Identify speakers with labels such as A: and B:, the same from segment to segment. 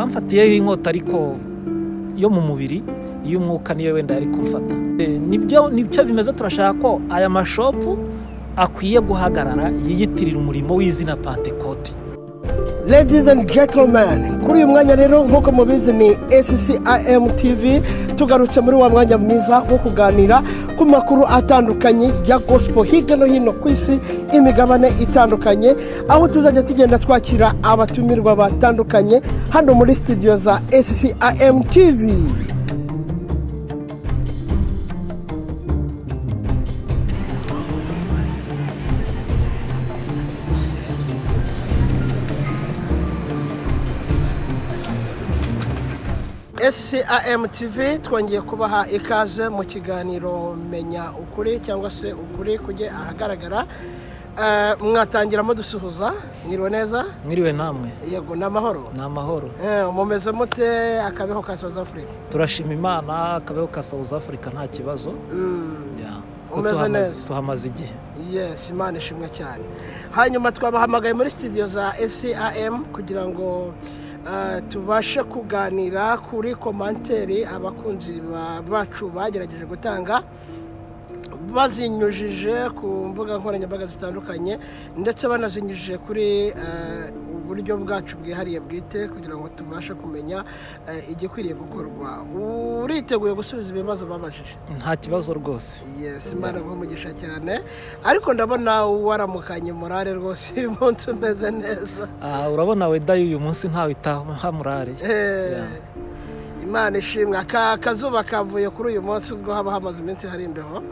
A: Bamfatiyeho inkota, ariko yo mu mubiri, iy'umwuka niyo wenda yari kumfata. Nibyo bimeze. Turashaka ko aya mashopu akwiye guhagarara yiyitirira umurimo w'izina Pantekoti.
B: Ladies and gentlemen, kuri uyu mwanya rero, nk'uko mubizi, ni SCIM TV. Tugarutse muri wa mwanya mwiza wo kuganira ku makuru atandukanye ya gospel hirya no hino ku isi, imigabane itandukanye, aho tuzajya tugenda twakira abatumirwa batandukanye hano muri studio za SCIM TV. SCIM TV twongeye kubaha ikaze mu kiganiro Menya Ukuri, cyangwa se ukuri kujye ahagaragara. Mwatangira mudusuhuza. Mwiriwe neza?
A: Mwiriwe namwe.
B: Yego, ni amahoro?
A: Ni amahoro.
B: Mumeze mute? Akabeho ka South Africa?
A: Turashima Imana, akabeho ka South Africa nta kibazo. Yeah. Ko
B: Umeze neza?
A: Tuhamaze igihe.
B: Yes, Imana ishimwe cyane. Hanyuma twabahamagaye muri studio za SCIM kugira ngo tubashe kuganira kuri commentaire abakunzi bacu bagerageje gutanga bazinyujije ku mbuga nkoranyambaga zitandukanye, ndetse banazinyujije kuri uburyo bwacu bwihariye bwite, kugira ngo tubashe kumenya igikwiriye gukorwa. Uriteguye gusubiza ibibazo babajije?
A: Nta kibazo rwose.
B: Yes, Imana iguhe umugisha cyane. Ariko ndabona waramukanye morale rwose, uyu munsi umeze neza.
A: Ah, urabona weda y'uyu munsi ntawe itaha morale. Yeah.
B: Imana ishimwe. Aka kazuba kavuye kuri uyu munsi, ubwo haba hamaze iminsi hari imbeho.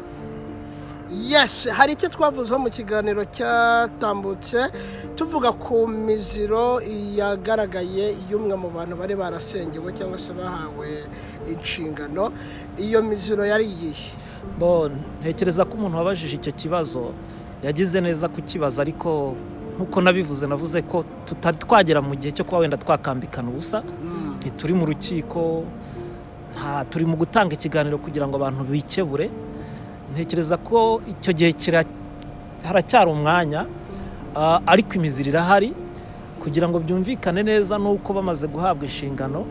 B: Yes, hari icyo twavuzeho mu kiganiro cyatambutse, tuvuga ku miziro yagaragaye y'umwe mu bantu bari barasengewe cyangwa se bahawe inshingano. Iyo miziro yari iyihe?
A: Bo, ntekereza ko umuntu wabajije icyo kibazo yagize neza kukibaza, ariko nk'uko nabivuze, navuze ko tutari twagera mu gihe cyo kuba wenda twakambikana ubusa. Ntituri mu rukiko, nta turi mu gutanga ikiganiro kugira ngo abantu bikebure. Ntekereza ko icyo gihe haracyari umwanya, ariko imiziro irahari. Kugira ngo byumvikane neza, ni uko bamaze guhabwa inshingano,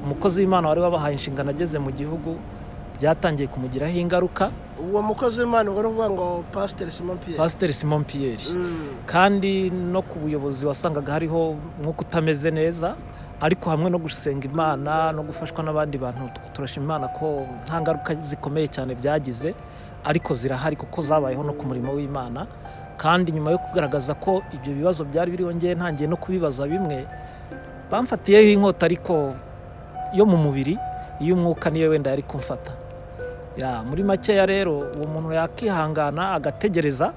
A: umukozi w'Imana wari wabahaye inshingano ageze mu gihugu byatangiye kumugiraho ingaruka.
B: Uwo mukozi w'Imana ubwo ni ukuvuga ngo Pasiteri Simon Pierre?
A: Pasiteri Simon Pierre. Kandi no ku buyobozi wasangaga hariho umwuka utameze neza, ariko hamwe no gusenga Imana no gufashwa n'abandi bantu, turashima Imana ko nta ngaruka zikomeye cyane byagize, ariko zirahari kuko zabayeho no ku murimo w'Imana. Kandi nyuma yo kugaragaza ko ibyo bibazo byari biriho, ngewe ntangiye no kubibaza bimwe, bamfatiyeho inkota, ariko yo mu mubiri, iy'umwuka niyo wenda yari kumfata. Ya, muri makeya rero, uwo muntu yakihangana agategereza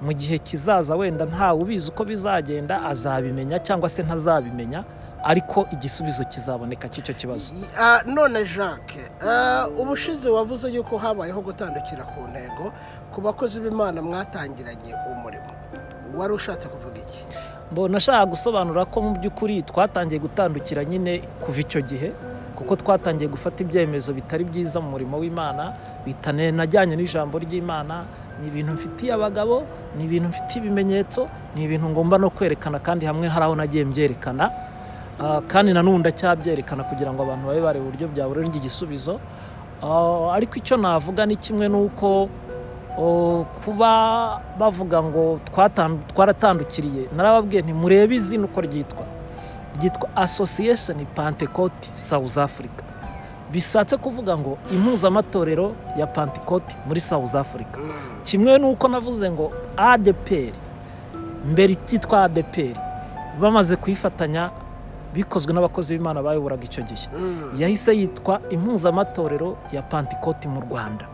A: mu gihe kizaza, wenda ntawe ubizi uko bizagenda, azabimenya cyangwa se ntazabimenya, ariko igisubizo kizaboneka cy'icyo kibazo.
B: None Jacques, ubushize wavuze yuko habayeho gutandukira ku ntego ku bakozi b'Imana mwatangiranye umurimo. Wari ushatse kuvuga iki?
A: Mbona ashaka gusobanura ko mu by'ukuri twatangiye gutandukira nyine kuva icyo gihe, kuko twatangiye gufata ibyemezo bitari byiza mu murimo w'Imana, bitanajyanye n'ijambo ry'Imana. Ni ibintu mfitiye abagabo, ni ibintu mfitiye ibimenyetso, ni ibintu ngomba no kwerekana, kandi hamwe hari aho nagiye mbyerekana. Kandi na n'ubu ndacyabyerekana kugira ngo abantu babe bareba uburyo byaborera igisubizo. Ariko icyo navuga ni kimwe n'uko kuba bavuga ngo twaratandukiriye, narababwiye nti murebe izina uko ryitwa. Ryitwa Association Pentecote South Africa, bishatse kuvuga ngo impuzamatorero ya Pentecote muri South Africa. Kimwe n'uko navuze ngo ADPR, mbere ititwa ADPR, bamaze kuyifatanya bikozwe n'abakozi b'Imana bayoboraga icyo gihe, yahise yitwa impuzamatorero ya Pentecote mu Rwanda.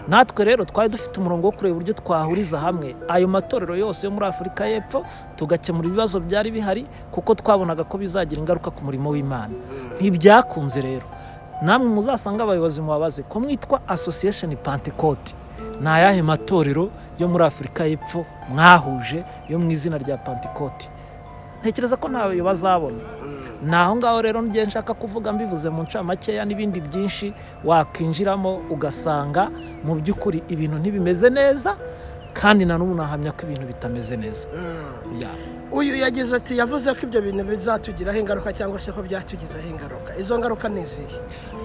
A: Natwe rero twari dufite umurongo wo kureba uburyo twahuriza hamwe ayo matorero yose yo muri Afurika y'Epfo, tugakemura ibibazo byari bihari, kuko twabonaga ko bizagira ingaruka ku murimo w'Imana. Ntibyakunze rero. Namwe muzasanga abayobozi mubabaze ko mwitwa Association Pentecote, ni ayahe matorero yo muri Afurika y'Epfo mwahuje yo mu izina rya Pentecote? Ntekereza ko ntawe bazabona. Ni aho ngaho rero ngiye nshaka kuvuga, mbivuze mu ncamakeya, n'ibindi byinshi wakwinjiramo ugasanga mu by'ukuri ibintu ntibimeze neza. Kandi na n'ubu nahamya ko ibintu bitameze neza. Ya.
B: Uyu yagize ati: yavuze ko ibyo bintu bizatugiraho ingaruka, cyangwa se ko byatugizeho ingaruka. Izo ngaruka ni izihe?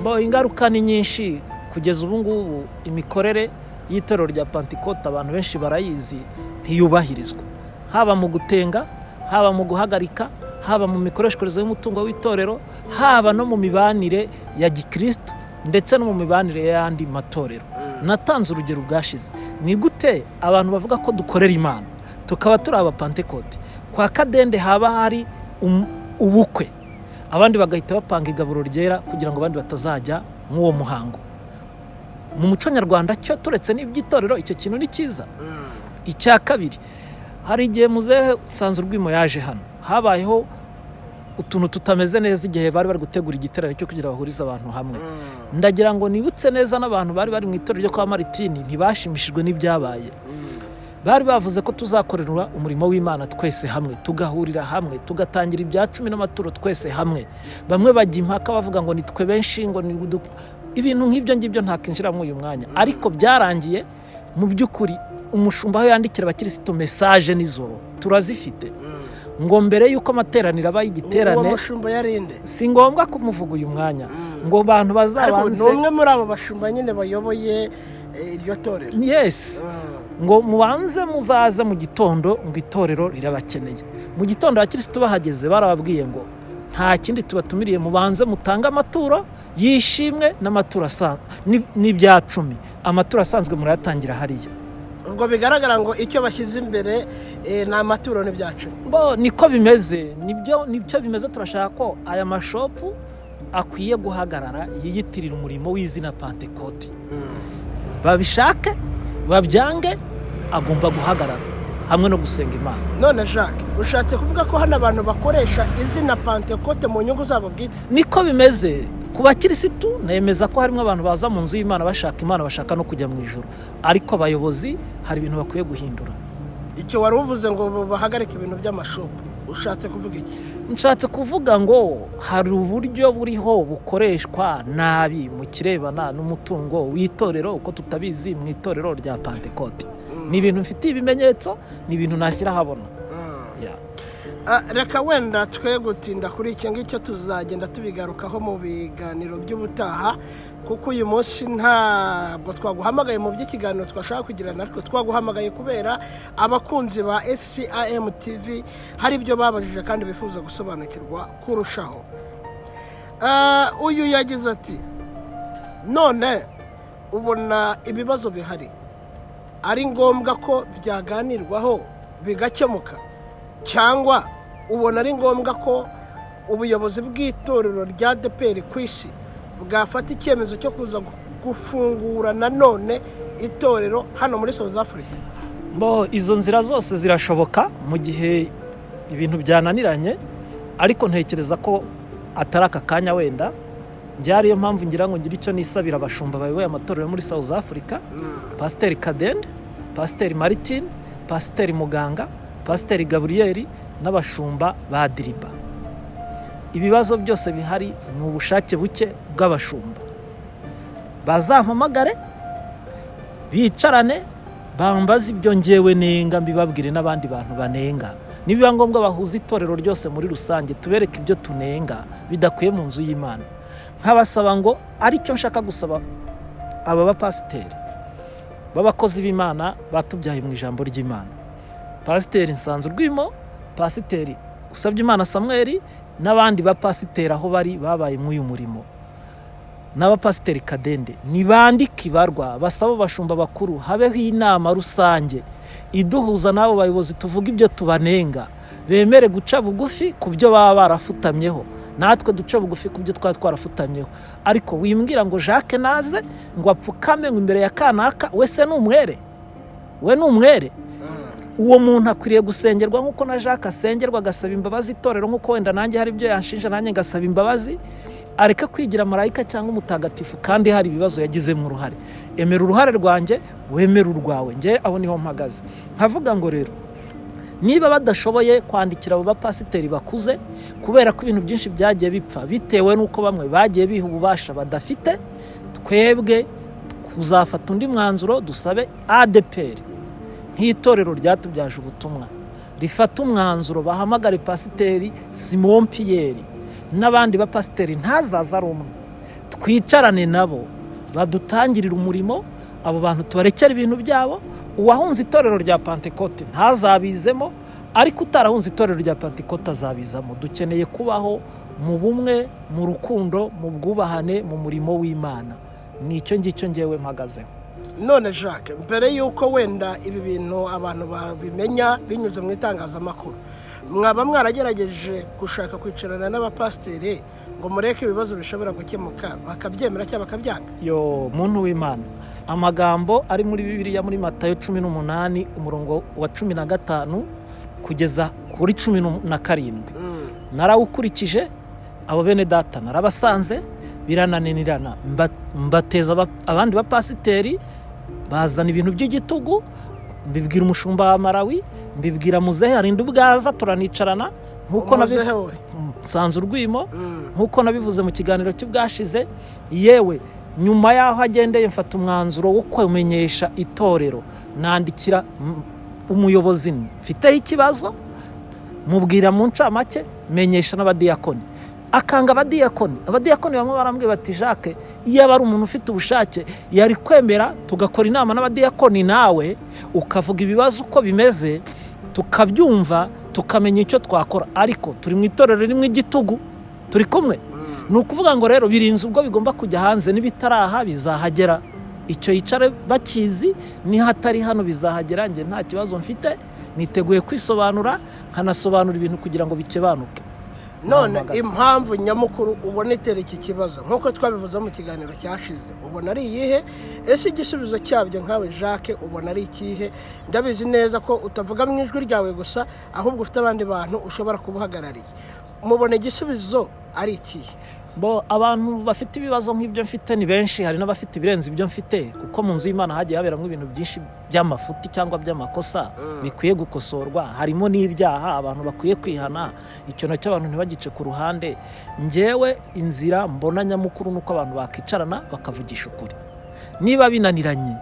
A: Bo, ingaruka ni nyinshi. Kugeza ubu ngubu imikorere y'itorero rya Pantekote, abantu benshi barayizi, ntiyubahirizwa, haba mu gutenga, haba mu guhagarika, haba mu mikoreshereze y'umutungo w'itorero, haba no mu mibanire ya gikristo, ndetse no mu mibanire y'ayandi matorero. Natanze urugero bwashize: ni gute abantu bavuga ko dukorera Imana, tukaba turi Abapantekote, kwa Kadende haba hari ubukwe, abandi bagahita bapanga igaburo ryera kugira ngo abandi batazajya nk'uwo muhango? Mu muco nyarwanda cyo, turetse n'iby'itorero, icyo kintu ni cyiza? Icya kabiri, hari igihe muzehe Nsanzurwimo yaje hano, habayeho utuntu tutameze neza igihe bari bari gutegura igiterane cyo kugira bahurize abantu hamwe. Ndagira ngo nibutse neza, n'abantu bari bari mu itorero ryo kwa Maritini ntibashimishijwe n'ibyabaye. Bari bavuze ko tuzakorera umurimo w'Imana twese hamwe, tugahurira hamwe, tugatangira ibya cumi n'amaturo twese hamwe. Bamwe bajya impaka bavuga ngo nitwe benshi, ngo ni ibintu nk'ibyo ngibyo ntakinjira muri uyu mwanya. Ariko byarangiye mu by'ukuri umushumba aho yandikira abakirisitu message nijoro, turazifite, ngo mbere y'uko amateraniro aba
B: Uwo
A: y'igiterane
B: mushumba yarinde?
A: Si ngombwa kumuvuga uyu mwanya, ngo abantu
B: Ariko ni
A: bazabanze
B: umwe muri abo bashumba nyine bayoboye iryo torero.
A: Yes. Ngo mubanze muzaze mu gitondo, ngo itorero rirabakeneye. Mu gitondo abakirisitu bahageze, barababwiye ngo nta kindi tubatumiriye, mubanze mutange amaturo yishimwe n'amaturo asanzwe n'ibya cumi, amaturo asanzwe murayatangira hariya.
B: Ubwo bigaragara ngo icyo bashyize imbere ni amaturo n'ibyacu.
A: Bo niko bimeze, nibyo nibyo bimeze. Turashaka ko aya mashop akwiye guhagarara yiyitirira umurimo w'izina Pantekoti. Babishake babyange, agomba guhagarara hamwe no gusenga Imana.
B: None Jacques, ushatse kuvuga ko hano abantu bakoresha izina Pantekote mu nyungu zabo bwite?
A: Niko bimeze. Ku bakirisitu, nemeza ko harimo abantu baza mu nzu y'Imana bashaka Imana, bashaka no kujya mu ijoro, ariko abayobozi hari ibintu bakwiye guhindura.
B: Icyo wari uvuze ngo bahagarike ibintu by'amashop, ushatse kuvuga iki?
A: Nshatse kuvuga ngo hari uburyo buriho bukoreshwa nabi mu kirebana n'umutungo w'itorero, uko tutabizi mu itorero rya Pantekote. Ni ibintu mfitiye ibimenyetso, ni ibintu nashyira ahabona. Ya.
B: Reka wenda twe gutinda kuri icyo ngicyo, tuzagenda tubigarukaho mu biganiro by'ubutaha, kuko uyu munsi ntabwo twaguhamagaye mu by'ikiganiro twashaka kugirana, ariko twaguhamagaye kubera abakunzi ba SCIM TV hari ibyo babajije kandi bifuza gusobanukirwa kurushaho. Uyu yagize ati: none ubona ibibazo bihari ari ngombwa ko byaganirwaho bigakemuka, cyangwa ubona ari ngombwa ko ubuyobozi bw'itorero rya ADEPR ku isi bwafata icyemezo cyo kuza gufungura nanone itorero hano muri South Africa?
A: Bo, izo nzira zose zirashoboka mu gihe ibintu byananiranye, ariko ntekereza ko atari aka kanya. Wenda njye ariyo mpamvu ngira ngo ngire icyo nisabira abashumba bayoboye amatorero yo muri South Africa: Pasiteri Kadende, Pasiteri Martin, Pasiteri Muganga, Pasiteri Gaburiyeri n'abashumba ba Diriba. Ibibazo byose bihari ni ubushake buke bw'abashumba. Bazampamagare, bicarane, bambaze ibyo ngewe nenga, mbibabwire n'abandi bantu banenga. Nibiba ngombwa bahuze itorero ryose muri rusange, tubereke ibyo tunenga bidakwiye mu nzu y'Imana. Nkabasaba ngo, aricyo nshaka gusaba aba bapasiteri b'abakozi b'Imana batubyaye mu ijambo ry'Imana, Pasiteri Nsanzurwimo, Pasiteri Usabye Imana Samweri n'abandi bapasiteri aho bari babaye muri uyu murimo, n'abapasiteri Kadende, nibandike ibarwa basaba abashumba bakuru, habeho inama rusange iduhuza n'abo bayobozi, tuvuga ibyo tubanenga, bemere guca bugufi ku byo baba barafutamyeho, natwe duce bugufi ku byo twaba twarafutamyeho. Ariko wimbwira ngo Jacques naze ngo apfukame ngo imbere ya kanaka, we se ni umwere? We ni umwere? Uwo muntu akwiriye gusengerwa nk'uko na Jacques asengerwa, agasaba imbabazi itorero, nk'uko wenda nanjye hari ibyo yanshinja nanjye ngasaba imbabazi. Areke kwigira marayika cyangwa umutagatifu kandi hari ibibazo yagizemo uruhare. Emera uruhare rwanjye, wemere urwawe. Njye aho niho mpagaze, nkavuga ngo rero niba badashoboye kwandikira abo bapasiteri bakuze, kubera ko ibintu byinshi byagiye bipfa bitewe n'uko bamwe bagiye biha ububasha badafite, twebwe kuzafata undi mwanzuro, dusabe ADEPR. Nk'itorero ryatubyaje ubutumwa rifata umwanzuro, bahamagare Pasiteri Simon Piyeri n'abandi bapasiteri, ntazaza ari umwe, twicarane nabo badutangirire umurimo. Abo bantu tubarekere ibintu byabo. Uwahunze itorero rya Pantekote ntazabizemo, ariko utarahunze itorero rya Pantekote azabizamo. Dukeneye kubaho mu bumwe, mu rukundo, mu bwubahane, mu murimo w'Imana. Ni icyo ngicyo ngewe mpagazeho.
B: None Jacques, mbere y'uko wenda ibi bintu abantu babimenya binyuze mu itangazamakuru, mwaba mwaragerageje gushaka kwicarana n'abapasiteri ngo mureke ibibazo bishobora gukemuka, bakabyemera cyangwa bakabyanga?
A: Yo muntu w'Imana, amagambo ari muri Bibiliya, muri Matayo 18, umurongo wa 15 kugeza kuri 17, narawukurikije. Abo bene data narabasanze, birananirana, mbateza abandi bapasiteri, bazana ibintu by'igitugu. Mbibwira umushumba wa Malawi, mbibwira muzehe Harinda ubwaza, turanicarana nk'uko
B: Umuzehe we?
A: Nsanze urwimo. Nk'uko nabivuze mu kiganiro cy'ubwashize, yewe nyuma y'aho agendeye mfata umwanzuro wo kumenyesha itorero, nandikira umuyobozi mfiteho ikibazo, mubwira mu ncamake, menyesha n'abadiyakoni, akanga abadiyakoni. Abadiyakoni bamwe barambwira bati: "Jacques, iyo aba ari umuntu ufite ubushake yari kwemera tugakora inama n'abadiyakoni, nawe ukavuga ibibazo uko bimeze, tukabyumva, tukamenya icyo twakora, ariko turi mu itorero rimwe igitugu." Turi kumwe? Ni ukuvuga ngo rero birinze ubwo bigomba kujya hanze, n'ibitaraha bizahagera. Icyo yicare bakizi, nihatari hano bizahagera. Njye nta kibazo mfite, niteguye kwisobanura, nkanasobanura ibintu kugira ngo bikebanuke.
B: None
A: Mpagaze.
B: impamvu nyamukuru ubona itera iki kibazo, nk'uko twabivuze mu kiganiro cyashize, ubona ari iyihe? Ese igisubizo cyabyo nkawe Jacques ubona ari ikihe? Ndabizi neza ko utavuga mu ijwi ryawe gusa, ahubwo ufite abandi bantu ushobora kuba uhagarariye. Mubona igisubizo ari ikihe?
A: Bo abantu bafite ibibazo nk'ibyo mfite ni benshi, hari n'abafite ibirenze ibyo mfite, kuko mu nzu y'Imana hagiye haberamo ibintu byinshi by'amafuti cyangwa by'amakosa bikwiye gukosorwa, harimo n'ibyaha abantu bakwiye kwihana. Icyo nacyo abantu ntibagice ku ruhande. Njyewe inzira mbona nyamukuru ni uko abantu bakicarana bakavugisha ukuri. Niba binaniranye,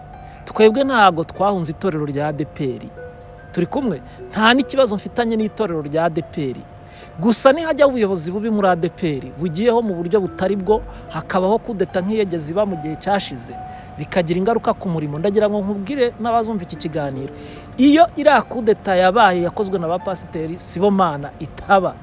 A: twebwe ntabwo twahunze itorero rya ADEPR. Turi kumwe? Nta n'ikibazo mfitanye n'itorero rya ADEPR. Gusa nihajyaho ubuyobozi bubi muri ADEPR, bugiyeho mu buryo butari bwo, hakabaho kudeta nk'iyegeze iba mu gihe cyashize, bikagira ingaruka ku murimo. Ndagira ngo nkubwire n'abazumva iki kiganiro, iyo iriya kudeta yabaye yakozwe na ba Pasiteri Sibomana itaba,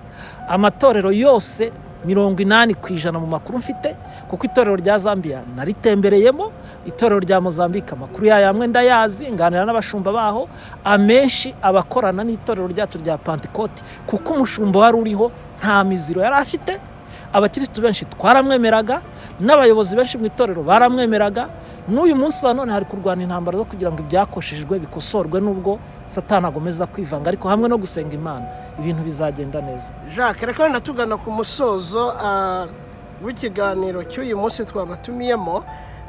A: amatorero yose 80% mu makuru mfite, kuko itorero rya Zambia naritembereyemo, itorero rya Mozambique amakuru yayo amwe ndayazi, nganira n'abashumba baho, amenshi abakorana n'itorero ryacu rya Pantekote, kuko umushumba wari uriho nta miziro yari afite. Abakirisitu benshi twaramwemeraga, n'abayobozi benshi mu itorero baramwemeraga. N'uyu munsi wa none hari kurwana intambara zo kugira ngo ibyakoshejwe bikosorwe, nubwo Satani agomeza kwivanga, ariko hamwe no gusenga Imana ibintu bizagenda neza.
B: Jacques, reka wenda tugana ku musozo w'ikiganiro cy'uyu munsi twabatumiyemo,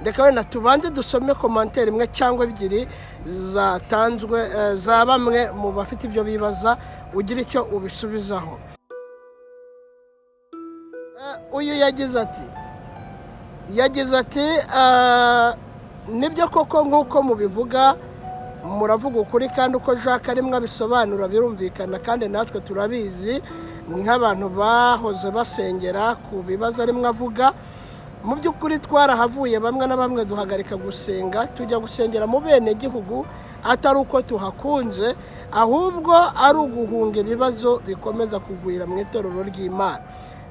B: reka wenda tubanze dusome commentaire imwe cyangwa ebyiri zatanzwe za bamwe mu bafite ibyo bibaza, ugira icyo ubisubizaho. Uyu yagize ati: "Nibyo koko nk'uko mubivuga, muravuga ukuri, kandi uko Jacques arimo abisobanura birumvikana, kandi natwe turabizi ni nk'abantu bahoze basengera ku bibazo arimo avuga. Mu by'ukuri twarahavuye bamwe na bamwe, duhagarika gusenga, tujya gusengera mu bene gihugu, atari uko tuhakunze, ahubwo ari uguhunga ibibazo bikomeza kugwira mu itorero ry'Imana.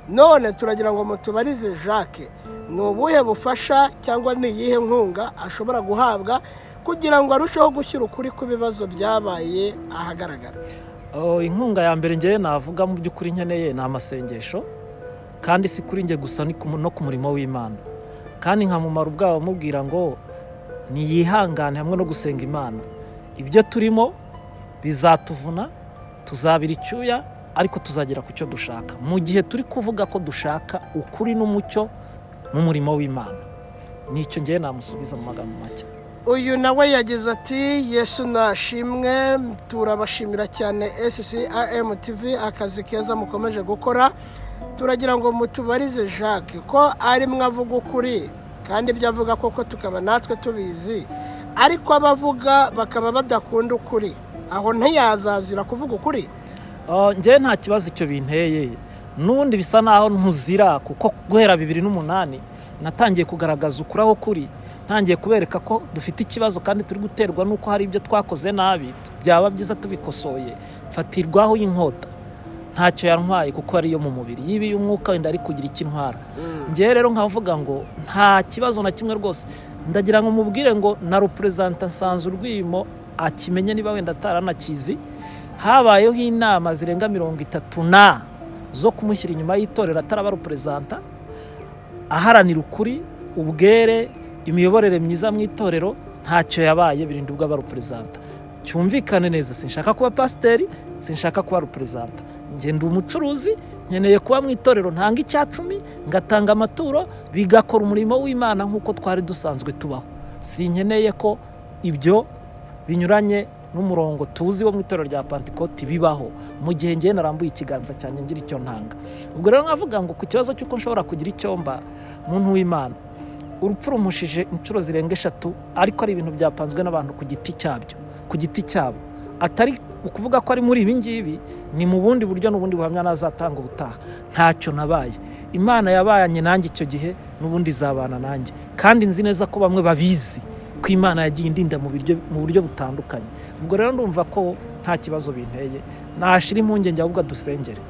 B: None turagira ngo mutubarize Jacques, ni ubuhe bufasha cyangwa ni iyihe nkunga ashobora guhabwa kugira ngo arusheho gushyira ukuri ku bibazo byabaye ahagaragara?"
A: Oh, inkunga ya mbere ngewe navuga mu by'ukuri nkeneye ni amasengesho, kandi si kuri njye gusa, ni no ku murimo w'Imana. Kandi nkamumara ubwabo mubwira ngo niyihangane, hamwe no gusenga Imana, ibyo turimo bizatuvuna, tuzabira icyuya, ariko tuzagera ku cyo dushaka, mu gihe turi kuvuga ko dushaka ukuri n'umucyo mu murimo w'Imana. Nicyo ngewe namusubiza mu magambo make.
B: Uyu nawe yagize ati: "Yesu nashimwe, turabashimira cyane SCAM TV akazi keza mukomeje gukora. Turagira ngo mutubarize Jacques, ko arimo avuga ukuri kandi ibyo avuga koko tukaba natwe tubizi." Ariko abavuga bakaba badakunda ukuri, aho ntiyazazira kuvuga ukuri?
A: Njyewe nta kibazo icyo binteye, n'ubundi bisa naho ntuzira, kuko guhera 2008 natangiye kugaragaza ukuri aho kuri, ntangiye kubereka ko dufite ikibazo kandi turi guterwa n'uko hari ibyo twakoze nabi, byaba byiza tubikosoye. Mfatirwaho inkota, ntacyo yantwaye kuko ariyo mu mubiri, yiba iy'umwuka wenda ari kugira icyo intwara. Njyewe rero nkavuga ngo nta kibazo na kimwe rwose. Ndagira ngo mubwire ngo na reperezanta Nsanzurwimo akimenye, niba wenda ataranakizi, habayeho inama zirenga 30 na zo kumushyira inyuma y'itorero ataraba reperezanta, aharanira ukuri, ubwere, imiyoborere myiza mu itorero. Ntacyo yabaye, birinda ubwo aba reperezanta. Cyumvikane neza, sinshaka kuba pasiteri, sinshaka kuba reperezanta, ngenda umucuruzi, nkeneye kuba mu itorero, ntanga 10% ngatanga amaturo, bigakora umurimo w'Imana nk'uko twari dusanzwe tubaho. Sinkeneye ko ibyo binyuranye n'umurongo tuzi wo mu itorero rya Pantekoti bibaho mu gihe ngiye narambuye ikiganza cyanjye ngira icyo ntanga. Ubwo rero nkavuga ngo ku kibazo cy'uko nshobora kugira icyo mba, muntu w'Imana, urupfu rumushije inshuro zirenga 3, ariko ari ibintu byapanzwe n'abantu ku giti cyabyo, ku giti cyabo, atari ukuvuga ko ari muri ibi ngibi, ni mu bundi buryo n'ubundi buhamya nazatanga ubutaha. Ntacyo nabaye, Imana yabanye nanjye icyo gihe, n'ubundi izabana nanjye, kandi nzi neza ko bamwe babizi ko Imana yagiye indinda mu buryo butandukanye. Ubwo rero ndumva ko nta kibazo binteye, nashira impungenge, ahubwo dusengere.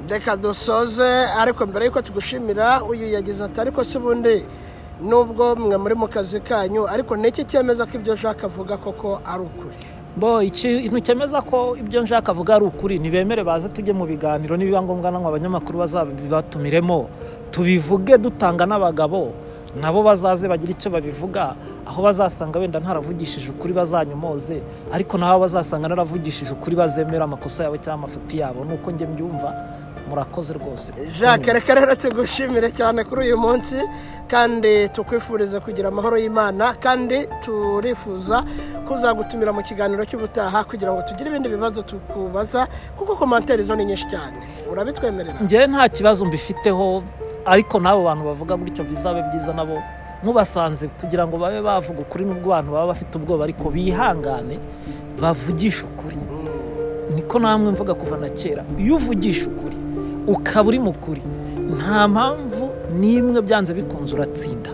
B: Reka dusoze, ariko mbere y'uko tugushimira, uyu yagize ati: "Ariko se ubundi nubwo mwe muri mu kazi kanyu, ariko ni iki cyemeza ko ibyo Jacques avuga koko ari ukuri?"
A: Bo, ikintu cyemeza ko ibyo Jacques avuga ari ukuri, ntibemere baze tujye mu biganiro, nibiba ngombwa namwe abanyamakuru bazabibatumiremo, tubivuge dutanga n'abagabo nabo bazaze bagire icyo babivuga. Aho bazasanga wenda ntaravugishije ukuri bazanyomoze, ariko nabo bazasanga naravugishije ukuri bazemera amakosa yabo cyangwa amafuti yabo. Nuko njye mbyumva. Murakoze rwose.
B: Jacques, reka rero tugushimire cyane kuri uyu munsi, kandi tukwifurize kugira amahoro y'Imana, kandi turifuza kuzagutumira mu kiganiro cy'ubutaha kugira ngo tugire ibindi bibazo tukubaza, kuko commentaires zo ni nyinshi cyane. Urabitwemerera?
A: Njyewe nta kibazo mbifiteho, ariko n'abo bantu bavuga gutyo bizabe byiza nabo mubasanze kugira ngo babe bavuga ukuri, n'ubwo abantu baba bafite ubwoba, ariko bihangane bavugishe ukuri. Niko namwe mvuga kuva na kera, iyo uvugisha ukuri ukaba uri mu kuri, nta mpamvu n'imwe, byanze bikunze uratsinda.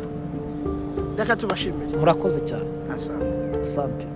B: Reka tubashimire.
A: Murakoze cyane.
B: Asante.
A: Asante.